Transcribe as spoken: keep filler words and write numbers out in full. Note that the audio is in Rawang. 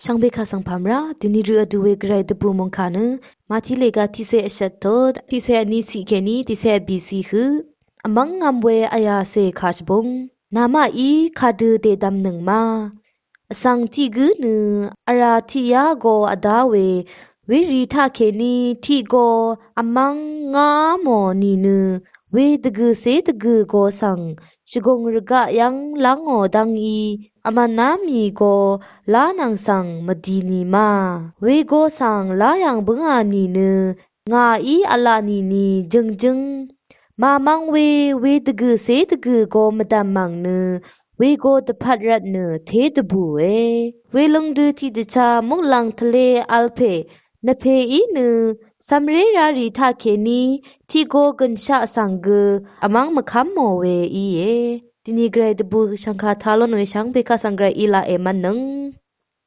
Shvngbe kaq svng pàmvrá, dvni rø vdu we gvray dvbù mòngkà nø, Mati lèga tiqse vshvt tot, tiqse vni ciq kèní, tiqse vbìci høq. Vmv́ng ngvm we vyacè kà shvbung. Namaqí kadø dèdvmnøng ma. Vsvng tiq gǿ nø, vrá tiqyá go vdá we, werì taqkèní tiq go vmv́ng ngá mò nìnø, wedvgø̀cé dvgø̀ go svng, shvgùng rvgaq yv́ng lv́ngò dv́ngí, vmv̀ná mì go, lá nvng svng mvdi ni ma. Wego svng lá yv̀ng bǿngà nìnø, ngàí v̄la nìni jøngjǿng. Mamv́ng we, wedvgø̀cé dvgø̀ go mvdv̀m mv̀ng nø, wego dvpvt rvtnø té dvbùe. Weløng dø tiqdvchá muqlàng tvlé v̄l pè, nvpèí nø, cv̄mré rárì taqkèní, tiq go gønshaq svng gø, vmv́ng mvkv́m mò we íe. Dvni gvray dvbù shvngkà talon we shvngbe kaq svng gvray í laq èmv́nnøng.